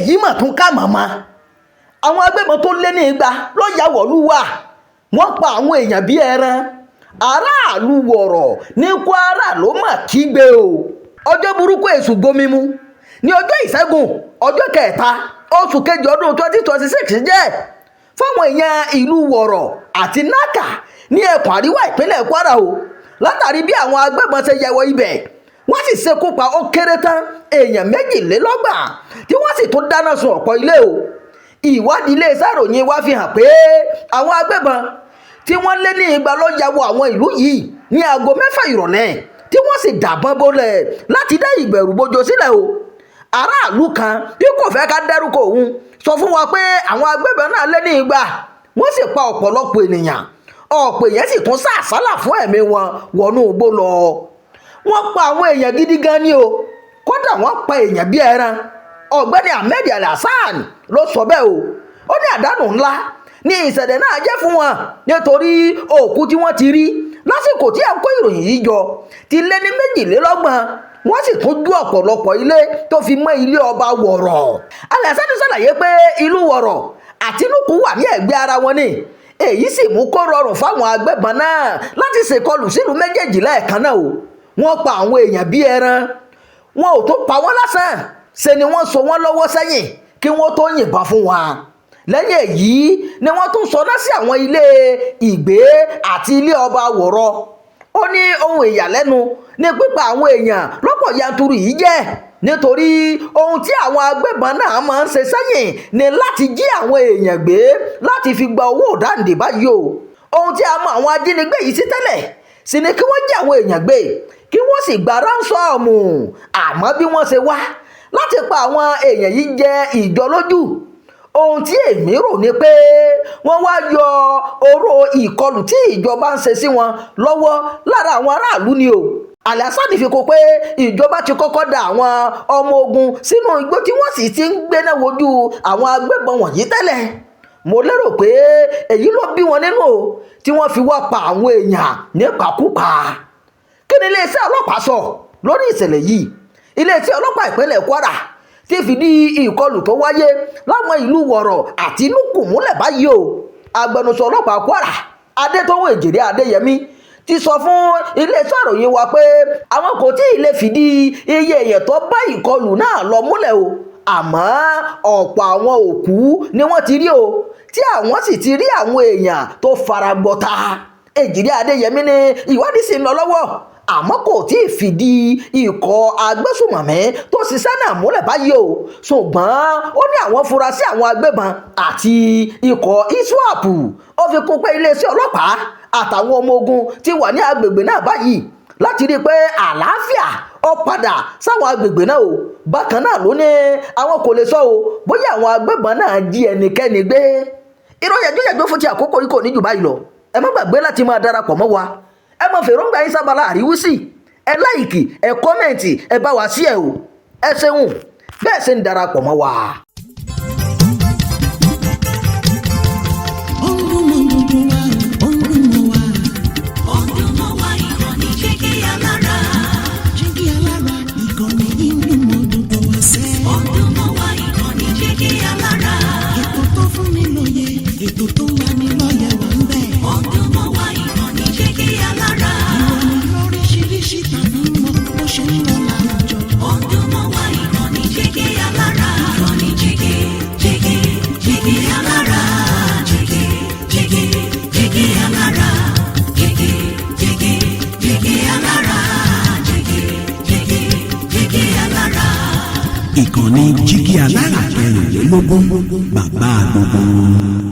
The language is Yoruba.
Èyí mà tún kà màmá. Àwọn agbébọn tó lé ní 200 ló ya wọ̀lú wa, wọ́n pa àwọn èèyàn bíi ẹran. Aráàlú Wọ̀rọ̀ ní Kwara ló mà kígbe o. Ọjọ́ burúkú èṣù gbomi mu ní ọjọ́ Ìṣẹ́gun, ọjọ́ 3 oṣù kejì ọdún 2026 jẹ́ fáwọn èèyàn ìlú Wọ̀rọ̀ àti Naka ní ẹkùn àríwá ìpínlẹ̀ Kwara o, látàrí bí àwọn agbébọn ṣe ya wọ ibẹ̀, wọ́n sì ṣekú pa ó kéré tán èèyàn 32, tí wọ́n sì tún dáná sun ọ̀pọ̀ ilé o. Ìwádìí iléeṣẹ́ ìròyìn wa fi hàn pé àwọn agbébọn tí wọ́n lé ní 200 ló ya wọ àwọn ìlú yìí ní aago 6 ìrọ̀lẹ́, tí wọ́n sì dàbọn bolẹ̀ láti dá ìbẹ̀rù bojo sílẹ̀ o. Aráàlú kan tí kò fẹ́ ká dárúkọ òun sọ fún wa pé àwọn agbébọn náà lé ní 200, wọ́n sì pa ọ̀pọ̀lọpọ̀ ènìyàn, ọ̀pọ̀ èèyàn sì tún sá àsálà fún ẹ̀mí wọn wọnú igbó lọ. Wọ́n pa àwọn èèyàn gidi gan ni o, kódà wọ́n pa èèyàn bíi ẹran. Ọ̀gbẹ́ni Ahmed Alhassan ló sọ bẹ́ẹ̀ o. Ó ní àdánù ńlá ní ìṣẹ̀lẹ̀ náà jẹ́ fún wọn, nítorí òkú tí wọ́n ti rí lásìkò tí à ń kó ìròyìn yìí jọ ti lé ní 22, wọ́n sì tún jú ọ̀pọ̀lọpọ̀ ilé tó fi mọ́ ilé ọba Wọ̀rọ̀. Alhassan ṣàlàyé pé ìlú Wọ̀rọ̀ àti Núkù wà ní ẹ̀gbẹ́ ara wọn ni, èyí sì mú kó rọrùn fáwọn agbébọn náà láti ṣèkọlù sílùú méjèèjì lẹ́ẹ̀kan náà o. Wọ́n pa àwọn èèyàn bíi ẹran, wọn ò tún pa wọ́n lásán, ṣe ni wọ́n so wọ́n lọ́wọ́ sẹ́yìn kí wọ́n tó yìnbọn fún wọn. Lẹ́yìn èyí ni wọ́n tún sọná sí àwọn ilé ìgbé àti ilé ọba Wọ̀rọ̀. Ó ní ohun ìyàlẹ́nu ní pípa àwọn èèyàn lọ́pọ̀ yanturu yìí jẹ́, nítorí ohun tí àwọn agbébọn náà máa ń ṣe sẹ́yìn ni láti jí àwọn èèyàn gbé láti fi gba owó òdáǹdè báyìí o. Ohun tí a mọ àwọn ajínigbé yìí sí tẹ́lẹ̀ sì ni kí wọ́n jí àwọn èèyàn gbé, kí wọ́n sì gba ransom. Àmọ́ bí wọ́n ṣe wá láti pa àwọn èèyàn yìí jẹ́ ìjọ lójú. Ohun tí èmi rò ni pé wọ́n wá yọ oró ìkọlù tí ìjọba ń ṣe sí wọn lọ́wọ́ lára àwọn aráàlú ni o. Alhassan fi kún pé ìjọba ti kọ́kọ́ da àwọn ọmọ ogun sínú igbó, tí wọ́n sì ti ń gbéná wojú àwọn agbébọn wọ̀nyí tẹ́lẹ̀. Mo lérò pé èyí ló bí wọn nínú o tí wọ́n fi wá pa àwọn èèyàn nípakúpa. Kí ni iléeṣẹ́ ọlọ́pàá sọ lórí ìṣẹ̀lẹ̀ yìí? Iléeṣẹ́ ọlọ́pàá ìpínlẹ̀ Kwara ti fìdí ìkọlù tó wáyé láwọn ìlú Wọ̀rọ̀ àti Núkù múlẹ̀ báyìí o. Agbẹnusọ ọlọ́pàá Kwara, Adétọ́wọ́ Èjìrè Adéyẹmí, ti sọ fún iléeṣẹ́ ìròyìn wa pé àwọn kò tí ì lè fìdí iye èèyàn tó bá ìkọlù náà lọ múlẹ̀ o, àmọ́ ọ̀pọ̀ àwọn òkú ni wọ́n ti rí o, tí àwọn sì ti rí àwọn èèyàn tó fara gbọ́ta. Èjìrè Adéyẹmí ní ìwádìí sì ń lọ lọ́wọ́, àmọ́ kò tí ì fìdí ikọ̀ agbésùmọ̀mí tó ṣiṣẹ́ náà múlẹ̀ báyìí o. Ṣùgbọ́n ó ní àwọn fura sí àwọn agbébọn àti ikọ̀ ISWAP. Ó fi kún pé iléeṣẹ́ ọlọ́pàá àtàwọn ọmọ ogun ti wà ní agbègbè náà báyìí láti rí i pé àlàáfíà ó padà sáwọn agbègbè náà o. Bákan náà ló ní àwọn kò lè sọ o bóyá àwọn agbébọn náà jí ẹnikẹ́ni gbé. Ìròyìn ẹjọ́ fún ti àkókò yìí kò ní jù báyìí lọ. Ẹ má gbàgbé láti máa darapọ̀ mọ́ wa. Ẹ mọ fèròǹgbà yín sábàlá àríwísí, ẹ like, ẹ comment, ẹ bá wa sí ẹ o. Ẹ ṣeun bẹ́ẹ̀ ṣe ń darapọ̀ mọ́ wa. Ó ń dún mọ́ gbogbo wa, ó ń dún mọ́ wa. Ó ń dún mọ́ wa, ìkànnì Jígí Alára. Jígí Alára, ìkànnì yìí ń dún mọ́ gbogbo wa sẹ́. Ó ń dún mọ́ wa, ìkànnì Jígí Alára. Ètò tó fún ni lóye, ètò tó ń lani lọ́yẹ̀ wà ń bẹ̀. Ó ń dún mọ́ wa, ìkànnì Jígí Alára. Ìròyìn lóríṣiríṣi tàbí mọ́ bó ṣe ń lọ láwùjọ. Ó ń dún mọ́ wa, ìkànnì Jígí Alára. Ìkànnì Jígí, Jígí, Jígí Alára. Jígí, Jígí, Jígí Alára. Jígí, Jígí, Jígí Alára. Jígí, Jígí, Jígí Alára. Ìkànnì Jígí Alára 24, bàbá gbogbo wọn.